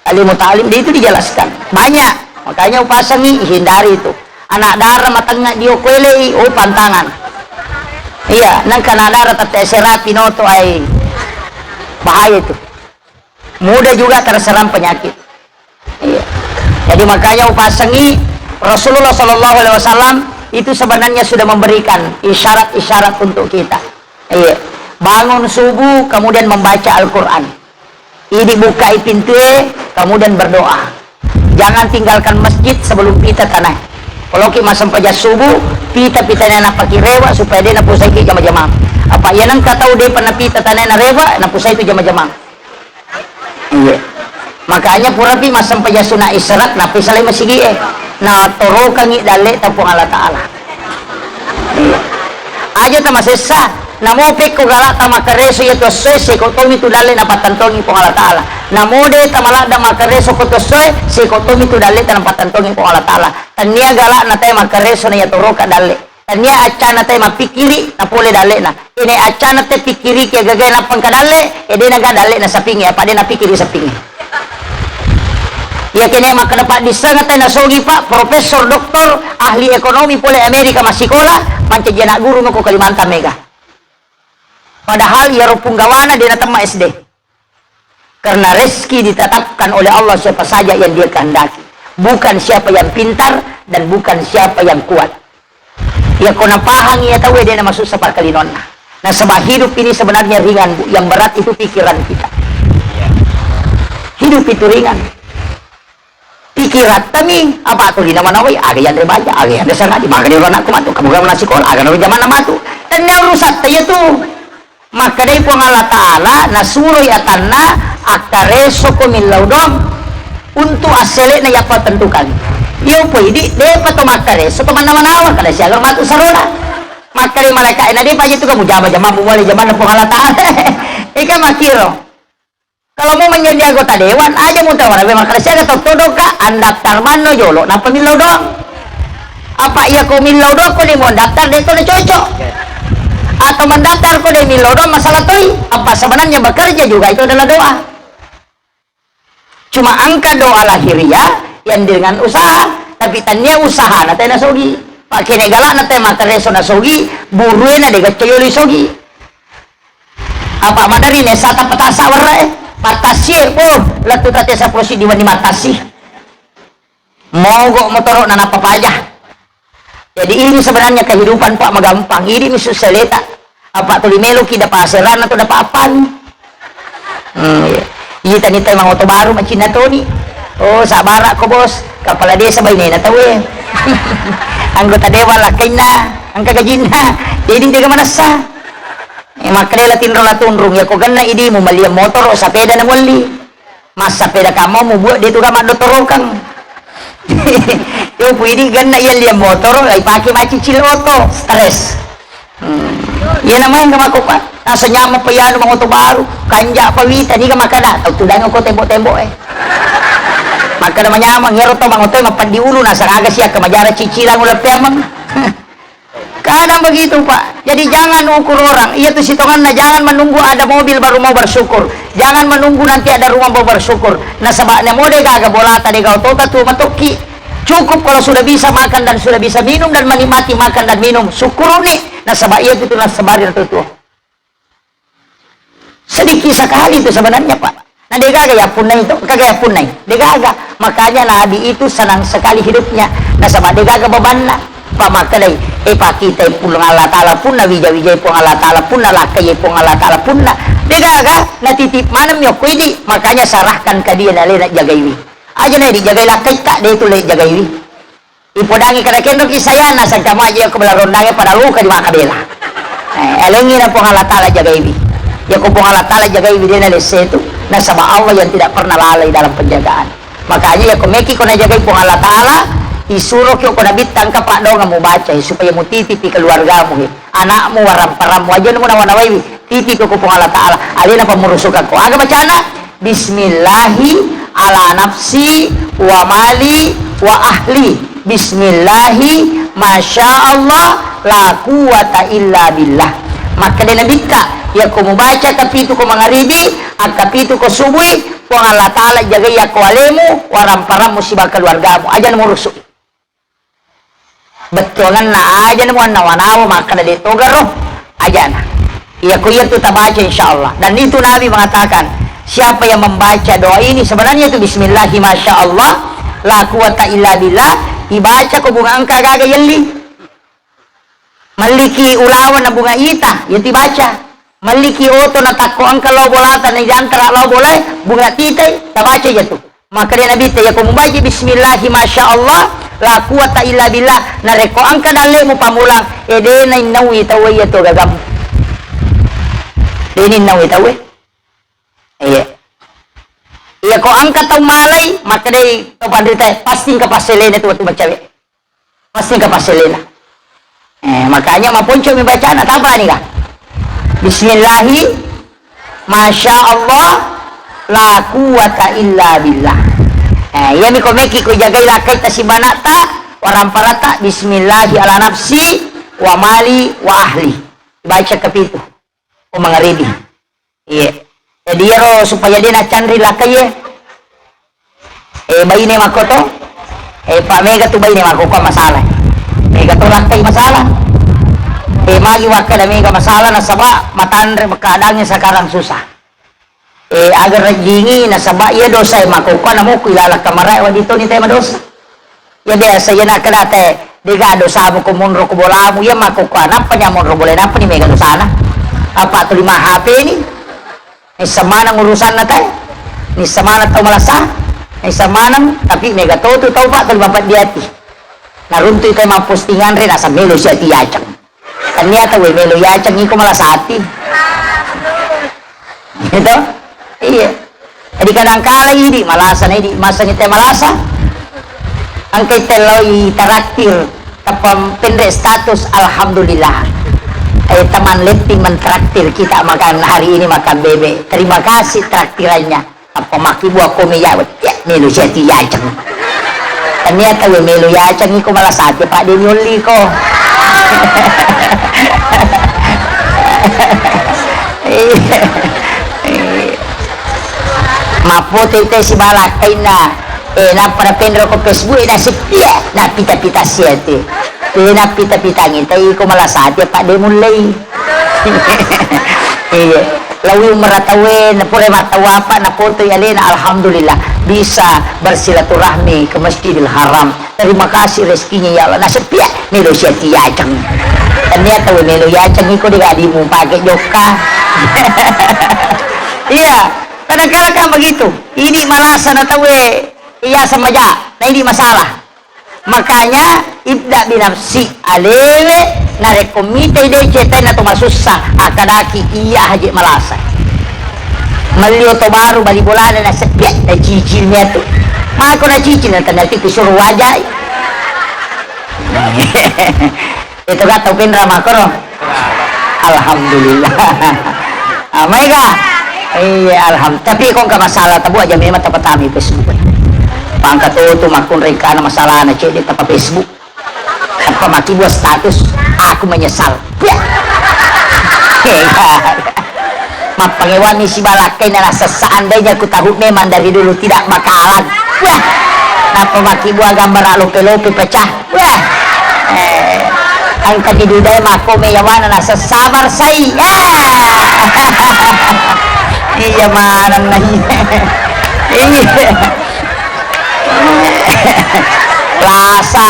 Al-Muta'alim, di itu dijelaskan. Banyak. Makanya upasangi hindari itu. Anak dara matengnga dio kuelei, oh pantangan. Iya, nengka anak dara tette serapi noto ai. Bahaya itu. Mudah juga terserang penyakit. Iya. Jadi makanya upasangi Rasulullah Shallallahu Alaihi Wasallam itu sebenarnya sudah memberikan isyarat-isyarat untuk kita. Iya. Bangun subuh kemudian membaca Al-Quran. Idi bukai pintue, kemudian berdoa. Jangan tinggalkan masjid sebelum pita tanah. Kalau ki massempajang subuh, pita-pita na napaki rewa supaya de' napusaiki jama-jamang. Apa iya nengka tau de' pernah pita tanah na rewa, napusai tu jama-jamang. Iya. Makanya purapi massempajang sunat isyarat, nappi salai masigi e. Na torokangi dalle ta Puang Allah Ta'ala. Iya. Aja ta masessa, namo pekko galak ta makkareso iya tu essoe, seko tomi tu dalle napattantongi Puang Allah Ta'ala. Namo de' ta maladda makkareso ko tu essoe, seko tomi tu dalle ta napattantongi Puang Allah Ta'ala. Tania galak na tae makkareso na iya toroka dalle. Tania accana tae mappikiri, napole dalle'na. Ine accana te pikkiriki gagae nappa engka dalle, e de' naga dalle'na sapingnge, apa de' napikkiri sapingnge. Iya kene makkeda paddissengeng tae nasogi, Pak, profesor, doktor, ahli ekonomi pole Amerika massikola, mancaji anak guru mako Kalimantan mega. Padahal iyaro punggawana de' natemma S D. Karena rezeki ditetapkan oleh Allah siapa saja yang Dia kehendaki, bukan siapa yang pintar dan bukan siapa yang kuat. Iya ko napahang iya tau de' namasussa pakkalinonna. Nasaba hidup ini sebenarnya ringan, Bu. Yang berat itu pikiran kita. Hidup itu ringan. Pikirattami, apa tuli namanawai, aga yanre baja, aga yanre saradi, maga ni anakku matu, kamu gak sikola, aga naro jamanna matu. Tennia urusatta iya tu. Makkedai Puang Allah Ta'ala, nasuroi atanna, akkareso ko millau doang untuk assele'na yappa tentukan. Iya upoidi, de'pa to makkareso to mannawa-nawa, kada siaga matu sarona. Makkedai malaika'e, na de'pa aja tu kamu jama-jama muwale jamanna Puang Allah Ta'ala. Ika makkiro. Kalau mau menjadi anggota dewan, aja muntah warna memang kerja ada tau todong kak, andaftar manno jolo, napa millau doang. Apa iya ko millau doang, ko de' mau daftar de' to na cocok. Atau mendaftar ko de' millau doang, masalah toi. Apa sebenarnya bekerja juga itu adalah doa. Cuma engka doa lahiriah yang dengan usaha, tapi tania usaha na tena sogi. Pak kene galak na tema kereso na sogi, burue na de' gacca yoli sogi. Apa maderri ne sata petasa werre, eh? Pattasie, oh, lettu tate seppulo siddi wenni mattasi. Mogok motoro na nappa paja. Jadi ini sebenarnya kehidupan, Pak, magampang. Ini mi susah leta. Apa tuli meloki dapat aseranna tu dapat apani. Hmm, iya. Iya tani tai mangoto baru macinna toni. Oh, sabara ko, Bos. Kepala desa bainena tau, eh. Anggota dewan lakkainna, engka gajinna. Jadi jaga manessa. Eh, makkedai la tinro la tunrung, iya ko genna idimu melliang motoro, sapeda na muelli. Massapeda kamma mubuat de' tu ga maddotorokang. Yo pu idi genna iya liang motoro, ipake maccicil oto, stres. Hmm. Iya na maeng ga mako pa, nasa nyameng pa iyanu mangoto baru, kanja pa wita, niga makkeda, tau tudang ko tembok-tembok e. Makkeda manyameng, iyaro to mangoto e mappaddi ulu, nasa aga siakka majara cicilang uleppeameng. Ka Kadang begitu, Pak. Jadi jangan ukur orang. Iya tu sitonganna, jangan menunggu ada mobil baru mau bersyukur. Jangan menunggu nanti ada rumah mau bersyukur. Nasaba namo de gaga bolata, de gaga otota, tuo matokki. Cukup kalau sudah bisa makan dan sudah bisa minum dan menikmati makan dan minum, syukuruni. Nasaba iya tu nasabari tu tuo. Sedikit sekali itu sebenarnya, Pak. Nah, degaga ya punnai itu, kaga ya punnai. Degaga. Makanya Nabi itu senang sekali hidupnya. Nasaba degaga bebanna. Pak makkedai, eh, Pak, kita Puang Allah Ta'ala punna, wija-wijai Puang Allah Ta'ala punna, lakkai Puang Allah Ta'ala punna. Degaga, natitip maneng mi okko idi. Makanya serahkan ke dia, nalena jagaiwi. Aja na dijagai lakkai, tak, de itu le jagaiwi. Ipodangi kada kenroki sayana, sangkamaji ko bela rondange pada luka di maka bela. Eh, elengi na Puang Allah Ta'ala jagaiwi. Ya ko Puang Allah Ta'ala jagaiwi, dena lesse itu. Nasaba Allah yang tidak pernah lalai dalam penjagaan. Makanya ya ko meki ko najagai Puang Allah Ta'ala, isuro ki ko nabitta engka paddonga mubaca, eh, supaya mutitipi keluargamu, eh, anakmu, warang-parammu, aja nemu nawa-nawaiwi. Titi ko Puang Allah Ta'ala, alena pammurusukakko. Aga bacana? Bismillahi ala nafsi wa mali wa ahli. Bismillahi, masya Allah, la quwwata illa billah. Makkeda Nabitta, yakko mubaca kapitu ko mangaribi, akkapitu ko subui, Puang Allah Ta'ala jagai yakko alemu, warang-parammu siba keluargamu. Aja murusu. Bettuangenna aja na muannawa-nawa makkeda de togaro ajana. Iya ko iya tu tabaca insyaallah. Dan itu Nabi mengatakan, siapa yang membaca doa ini, sebenarnya itu bismillahi masya Allah, la quwata illa billah, ibaca ko bunga engka gaga yelli. Melliki ulawa na bunga ita, ya tibaca. Melliki oto na takko engka lao bolata na jantara lao bolae, bunga titai, tabaca jatu. Makkeda Nabitta, "Yako mubaji bismillahi masya Allah, la quwata illa billah." Narekko engka dallemu pamulang, eh, de nainnaui tauwe iya to gagamu. De nainnaui tauwe. Iya. Yako engka tau malai, makkedai to panrita, pasti engka passelena tu wettu maccawe. Pasti engka passelena. Eh, makanya maponco mi bacana, tapa ni ka? Bismillahi, masya Allah, la quwata illa billah. Eh, iya mi ko meki ko jagai lakkaita sibanata, waramparatta, bismillahi ala nafsi, wa mali, wa ahli. Baca kapitu. Oh, mangaribi. Iya. Jadi iyaro supaya de nacanri lakkaie. Eh, baine makko to. Eh, pa mega tu baine makko ko masalah. Mega to lakkai masalah. Eh, magi wakkeda mega masalah nasaba matanre keadaannya sekarang susah. Eh, aga rejingi nasaba iya dosa e makko ko namuku ilaleng kamarae wadi toni te madosa. Ya biasa, iya nakkeda te, dega dosamu ko monro ko bolamu, iya makko ko nappa nya monro bola, nappa ni mega dosana. Apa tu lima H P ni? Nissa maneng urusanna te. Nissa maneng tau malasa. Nissa maneng, tapi mega to tu tau pa tu lima peddi ati. Naruntui te mappostingan re, nasa melo si ati yaceng. Tania tau melo yaceng iko malasati. Gitu? Iya. Jadi kadangkala idi malasa na idi, masa kita malasa. Engka tello i traktir, tappa penre status, alhamdulillah. Eh, teman letting mentraktir kita makan hari ini, makan bebek. Terima kasih traktirannya. Apa maki buah komi ya, ya, melo siati yaceng. Tania tau melo yaceng iko malasati, Pak, de nyolli ko. Mappote te sibalakkainna, eh, nappa napenro ko Facebook, eh, naseppi, eh, napita-pita siate. Eh, napita-pitangi te iko malasati, Pak, de mullei. Iya. Lawi umrah tauwe, na pura mattawwa apa, napotoi alena, alhamdulillah. Bisa bersilaturahmi ke Masjidil Haram. Terima kasih rezekinya ya Allah. Naseppi, eh, melo siati yaceng. Tania tau melo yaceng iko de gadimu pake jokka. Iya, kadang-kadang kan begitu. Ini malasa na tauwe, iya samaja. Nah, ini masalah. Makanya, ibda binafsi, alewe, narekko mitai de cetai na to masussa, akadaki iya haji malasa. Melli oto baru bali bolana na sepiak na cicil miatu. Mako na cicil na tanati kusuru wajai. Itu kata pinra makoro. Alhamdulillah. Ah, maega? Iya, alham-, tapi ko engka masalah tabu aja memang tapatami Facebook. Pangka to tu makkunrai kana masalahna cedde tapa Facebook. Apa maki buat status? Ah, Ku menyesal. Wah. Mappangewanni sibalakkaina nasessa, andainya ku tahu memang dari dulu tidak bakalan. Wah. Nappa makkibua gambara lope-lope pecah. Wah. Eh, engka di dudae makkome yawana nasessa barsai. Ah. Iya manenna. Iya. Lasa.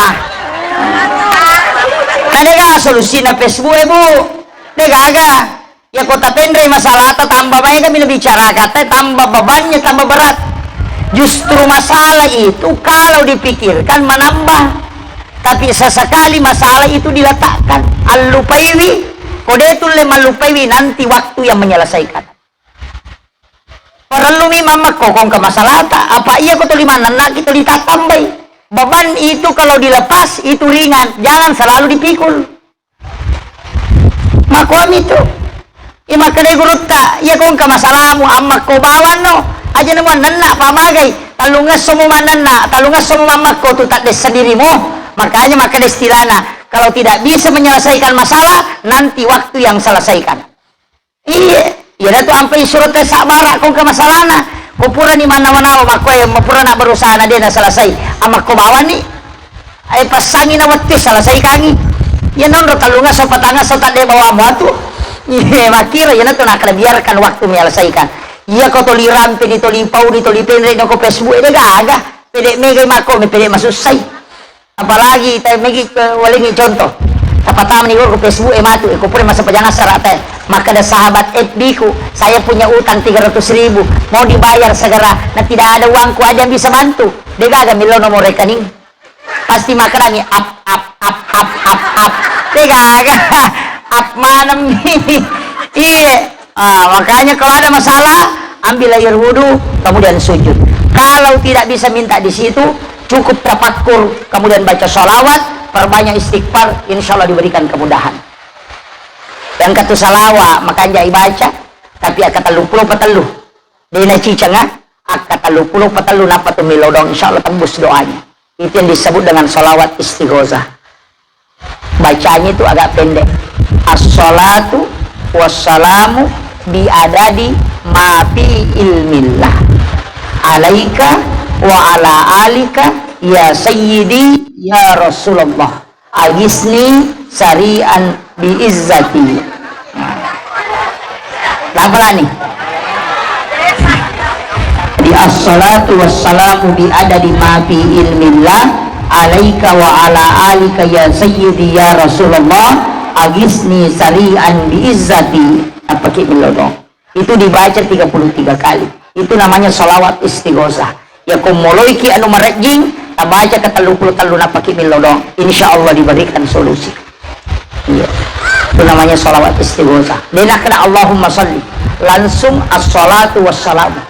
Na degaga solusina Facebook e, Bu. Degaga. Iya ko tatenrei masalata, tambah maega mi nabicarakang, tambah bebannya, tambah berat. Justru masalah itu kalau dipikirkan menambah. Tapi sesekali masalah itu diletakkan, allupaiwi, ko de tulle mallupaiwi, nanti waktu yang menyelesaikan. Parellumi mammakko ko engka masalata, apa iya ko tuli mannennaki tuli tattambai. Beban itu kalau dilepas, itu ringan, jangan selalu dipikul. Makkuami tu. Iya makkedai gurutta, iya ko engka masalamu, ammakko bawanno, aja namo mannenna, pamagai, tallungesso mu mannenna, tallungesso mu mammakko tu tadde sendirimu. Makanya makkeda istilahna, kalau tidak bisa menyelesaikan masalah, nanti waktu yang selesaikan. Iya, iyanatu ampe isuro tau sabara ko engka masalana. Ko purani mannawa-nawa makkoe, purana berusaha na de na selesai. Amakko bawani. Ai passangi na wettu selesai kangi. Iya nonro tallungesso patangesso tadde bawamu atu. Iya makkiro iyanatu nakkeda biarkan waktu menyelesaikan. Iya ko toli rampe ni, toli pauni, toli penre ni ko Facebook e de gaga. Pede megai makko me pede masussai. Apalagi te megi, eh, walengi contoh. Tapatama ni ko Facebook e matu, eh, ko pura massempajang assara te. Makkeda sahabat F B ku, "Saya punya utang tiga ratus ribu, mau dibayar segera. Nah, tidak ada uangku, ada yang bisa bantu?" De gaga millau nomor rekening. Pasti makkedani, "Ap, ap, ap, ap, ap, ap." De gaga. Ap maneng mi. Iya. Ah, makanya kalau ada masalah, ambil air wudhu, kemudian sujud. Kalau tidak bisa minta di situ, cukup tafakkur, kemudian baca salawat, perbanyak istighfar, insya Allah diberikan kemudahan. Yang katu salawa, makanja ibaca, tapi akka tellu puluh patellu. Dena ciceng, ah? Akka tellu puluh patellu, nappa tu milodong, insya Allah tembus doanya. Itu yang disebut dengan salawat istighosah. Bacanya itu agak pendek. Assalatu wassalamu bi adadi ma fi ilmillah. Alaika wa ala alika ya sayyidi ya Rasulullah. Agisni sari'an bi izzati. Lapalani. Di assalatu wassalamu bi adadi ma fi ilmillah alaika wa ala alika ya sayyidi ya Rasulullah, agisni sari'an bi izzati. Apa ki melodo? Itu dibaca tiga puluh tiga kali. Itu namanya salawat istighosah. Ya, ko moloiki anu marejjing, tabaca ke tellu puluh tellu napaki millo doang. Insya Allah diberikan solusi. Iya. Itu namanya salawat istighosah. Dena kena Allahumma salli. Langsung assalatu wassalamu.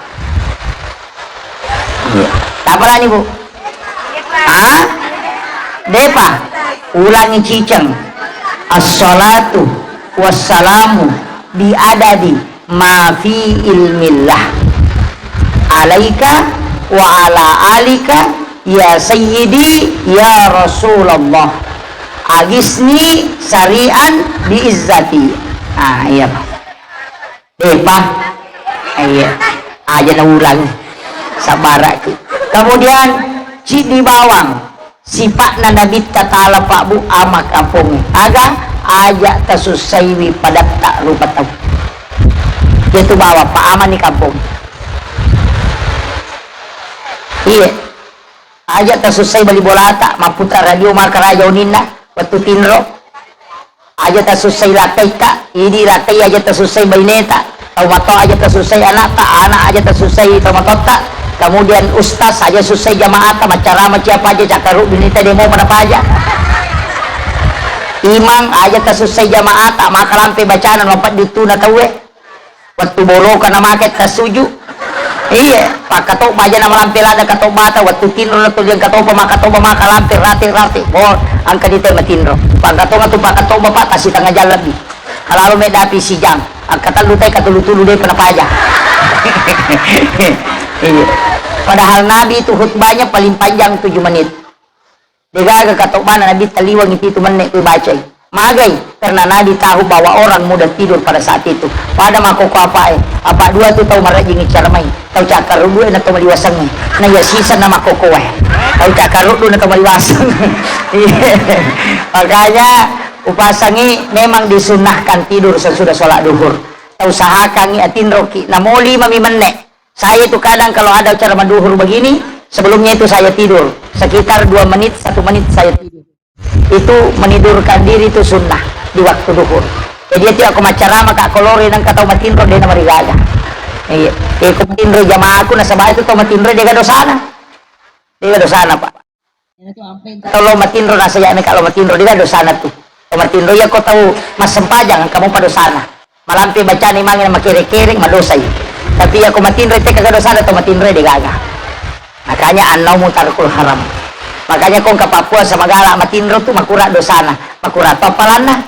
Iya. Apa lagi, Bu? Ah? Depa. Ulangi ciceng. Assalatu wassalamu bi adadi ma fi ilmillah. Alaika wa ala alika ya sayyidi ya Rasulullah. Agisni sari'an bi izzati. Ah, iya, Pak. Depa. Iya. Aja na ulang. Sabarakku. Kemudian, ciddi bawang. Sipa'na Nabitta Ta'ala, Pak, Bu, ama kampongnge. Aga? Aja tasussaiwi padatta rupa tau. Iyatu bawang, Pak, amani kampong. Iya. Aja tasussai bali bolata, mapputa radio maka raja uninna, wettu tinro. Aja tasussai lakkaika, idi lakkai aja tasussai baineta. Tau matoa aja tasussai anakta, anak aja tasussai tau matotta. Kemudian ustaz aja sussai jamaatta, maccarama ciapa aja, cakkaruddu nita demo pada paja. Imang aja tasussai jamaatta, maka lampe bacana, mapeddi tuna tauwe. Wettu boloka namake tassuju. Iya, pakkatobba aja namalampe ladda katobbata, wettu tinro na tuliang katobba, makkatobba maka lampe rate-rate. Bo, engka di te matinro. Pangkatonga tu pakkatobba, Pak, tasitengah jam lebbi. Kalalo meddapi sijang. Akkatellu te katulu-tulu de pernah paja. Iya. Padahal Nabi itu khutbahnya paling panjang tujuh menit. Degaga katobbana Nabitta liwangi pitu menne' ku bacai. Magai, Karena Nabi tahu bahwa orang mudah tidur pada saat itu. Pada makkokko apae, apa dua tu tau marajing icara mai. Tau cakkaruddu e na tau maliwasengnge. Na iya siseng na makkokkoe. Tau cakkaruddu na tau maliwaseng. Iya. Makanya upasangi memang disunnahkan tidur sesudah sholat duhur. Tau usahakangi atinroki. Namo lima mi menne. Saya itu kadang kalau ada acara maduhur begini, sebelumnya itu saya tidur. Sekitar dua menit, satu menit saya tidur. Itu menidurkan diri itu sunnah di waktu duhur. Jadi itu aku macarama ka kolori nang tau matinro de namarigaga. Iya. Eh, ko matinro jamaahku nasaba itu tau matinro de dosana. De dosana, Pak. Tau lo matinro nasaba me ka lo matinro de dosana tu. Lo matinro iya ko tau massempajang kamu pa dosana. Malampe bacani mange makere-kere madosai. Tapi iya ko matinro teka dosana tau matinro de gaga. Makanya annaumu tarkul haram. Makanya ko engka pappuasa magala matinro tu makura dosana, makura to palanna.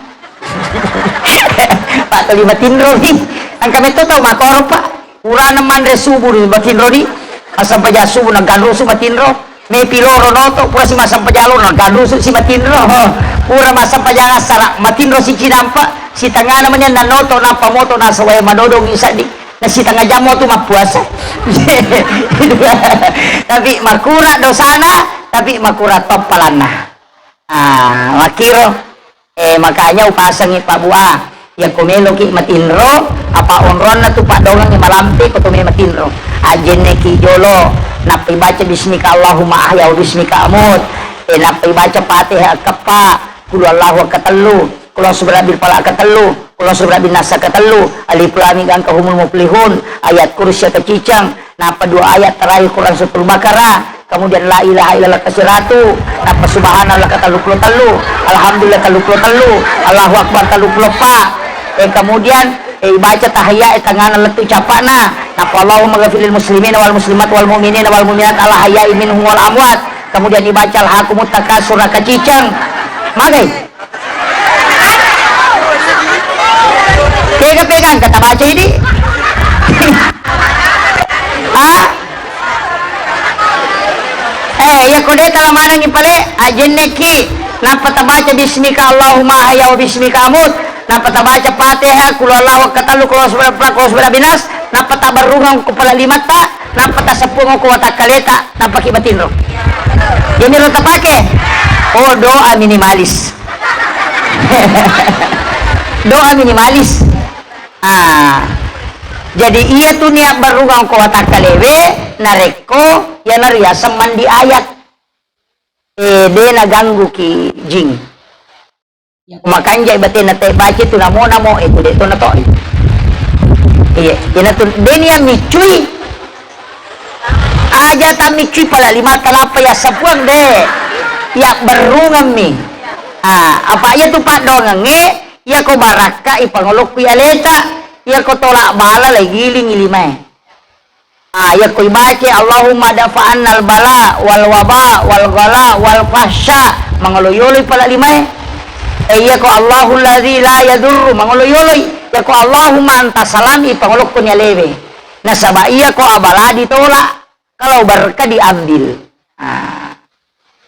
Pak tuli matinro ni. Engka metto tau makoro, Pak. Purana manre subuh ni matinro ni. Asal paja subuh na ganrusu matinro. Mepi loro noto, pura si massempajang loro na ganrusu si matinro. Pura massempajang assara matinro si cinampa. Sitengana meni na noto nappa moto nasaba madodong isaddi. Na sitengah jam mo tu mappuasa. Tapi makura dosana, tapi makura toppalanna. Ah, makkiro. Eh, makanya upasengi Pak Bua. Yakko meloki matinro, apa onronna tu padongengi malampe ko to me matinro. Ajenneki jolo, nappa ibaca bismika Allahumma ahya wa bismika amut. Eh, nappa ibaca Fatihah keppa, kulu Allahu katellu. Qul a'udzu birabbil falaq ketellu, qul a'udzu birabbin nas ketellu, alif lam mim gangka humul muflihun, ayat kursi kecicang, nappa dua ayat terakhir Quran Suratul Baqarah, kemudian la ilaha illallah ke siratu, nappa subhanallah ke tellu puluh tellu, alhamdulillah tellu puluh tellu, Allahu Akbar tellu puluh empat. Eh, kemudian, eh, baca tahiyat, eh, tengana lettu capakna, nappa Allahumma ghafiril muslimina wal muslimat wal mu'minina wal mu'minat al ahya'i minhum wal amwat. Kemudian dibaca alhakumut takasur kecicang. Magai? Tega pegang kata baca ini? Ah? Eh, iya ko de tala manengi pale, ajenneki. Nappa tabaca bismika Allahumma ahya wa bismika amut. Nappa tabaca Fatihah, kulu Allahu katellu, kulu subhanahu, kulu subhanahu binas. Nappa tabarrungang ko pala limatta. Nappa taseppuang ko watakkaleta. Nappa ki matinro. Jadi ro tapake. Oh, doa minimalis. Doa minimalis. Ah. Jadi iya tu niat barungang ko watakkalewe narekko iyana riaseng mandi ayat. Eh, de naganggu ki jing. Iya, makanja batena te baca tu namo-namo, eh, tu de to na to. Iya, ina tu de ni yang micui. Aja tammiccui pala lima talappa ya sapuang de. Ya berungammi. Ah, apa iya tu paddongengnge, iya ko barakka i pangolokku ya leta, iya ko tolak bala lai giling limae. Ah, iya ko ibaca Allahumma dafa'annal bala wal waba wal ghala wal fahsya, mangolo yolo i pala limae. Eh, iya ko Allahul ladzi la yadurru, mangolo yoloi. Iya ko Allahumma anta salam i pangolokku ni alewe. Nasaba iya ko abala ditolak. Kalau berkah diambil. Ah.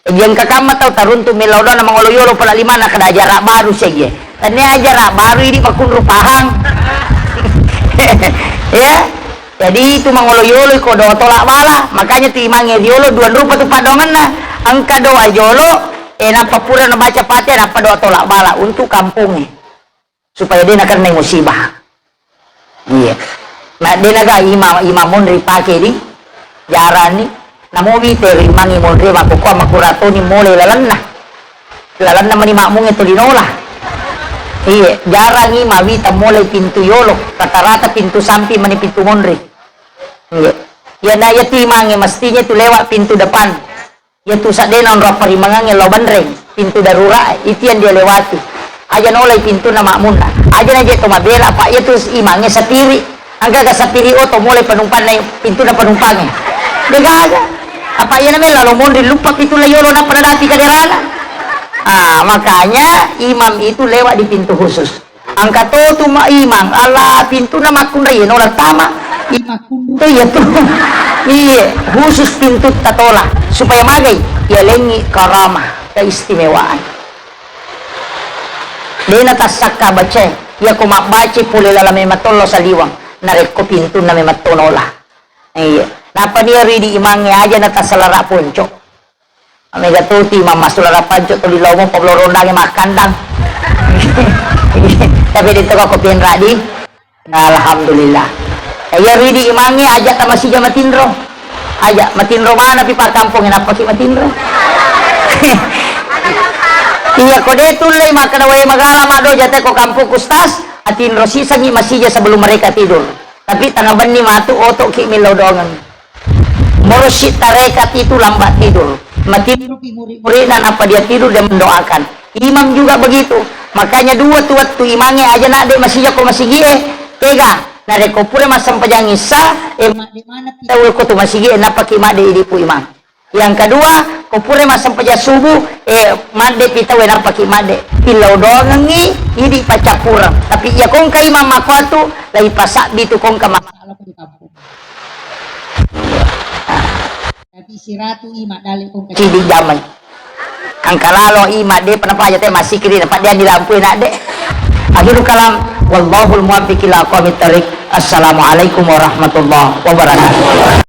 Jadi engka kamma tau taruntu mellau dona mangolo yolo pala lima na kada ajaran baru saja. Tania ajaran baru ini makunru pahang. Ya. Jadi itu mangolo yolo ko doa tolak bala. Makanya tu imange yolo dua rupa tu padonganna. Engka doa jolo, eh, nappa pura na baca Fatihah, nappa doa tolak bala untuk kampungnya. Supaya de nakennai musibah. Iya. Na de naga imam, imam monri pake di jarani. Namo wite ri mangi monri makkokkoa makuratoni mole lalenna. Lalenna mani makmunge tolinola. Iya, jarangi mawita mole pintu yolo, rata-rata pintu sampi mani pintu monri. Iya. Iya na iya timange mestinya tu lewat pintu depan. Iya tu saddena onrong parimangangnge lao Banreng, pintu darurat, itu yang dia lewati. Aja nolai pintuna makmunna. Aja naje to mabela, apa iya tu imangnge sapiri. Engka ga sapiri oto mulai penumpang naik pintuna penumpangnya. Degaga. Apa iya namanya lalo monri lupa pintu layolo napa nadapi kaderana. Ah, makanya imam itu lewat di pintu khusus. Engka to tu ma-, imang, ala pintuna makkunrai, nola tama. Imang kunru to iya tu. Iya, khusus pintu tatola. Supaya magai, iya lengi karamah, keistimewaan. De' na tassakka bacae. Iyako mabbaca pole laleng mematollo saliweng. Narekko pintunna mematto nola. Iya. Nappa nia ridi imangnge aja na tassalara ponco. Mega toti mamma sulara panco tuli lomo pablo rondange makkandang. Tapi de' to ko penra di. Alhamdulillah. Iya ridi imangnge aja tamasija matinro. Aja matinro mana pi pakkampong nappa ki matinro. Iya ko de' tullei makkeda wae magala maddo jate ko kampung kustas, atinro sisangi masija sebelum mereka tidur. Tapi tengah benni matu oto ki millau doangeng. Mursyid tarekat itu lambat tidur. Matiduruki murid-muridna, nappa dia tidur, dia mendoakan. Imam juga begitu. Makanya dua tu wettu imangnge aja nadde masija ko masigie, tega. Narekko pura massempajang issa, eh, madde mana tau ko tu masigie, nappa ki madde idi pu imang. Yang kedua, ko pura massempajang subuh, eh, madde pi tau, eh, nappa ki madde. Pillau doangengi, idi paccappureng. Tapi iya kongka imam makkuatu, lai pasabbi tu kongka masalah ko di kampung. Tapi siratu ima dalle kong kecil. Sidi jamai. Angka lalo ima de pernah paja te masikiri dapat dia di lampu enak de. Akhirul kalam, wallahul muwaffiq ila aqwamit thariq. Assalamualaikum warahmatullahi wabarakatuh.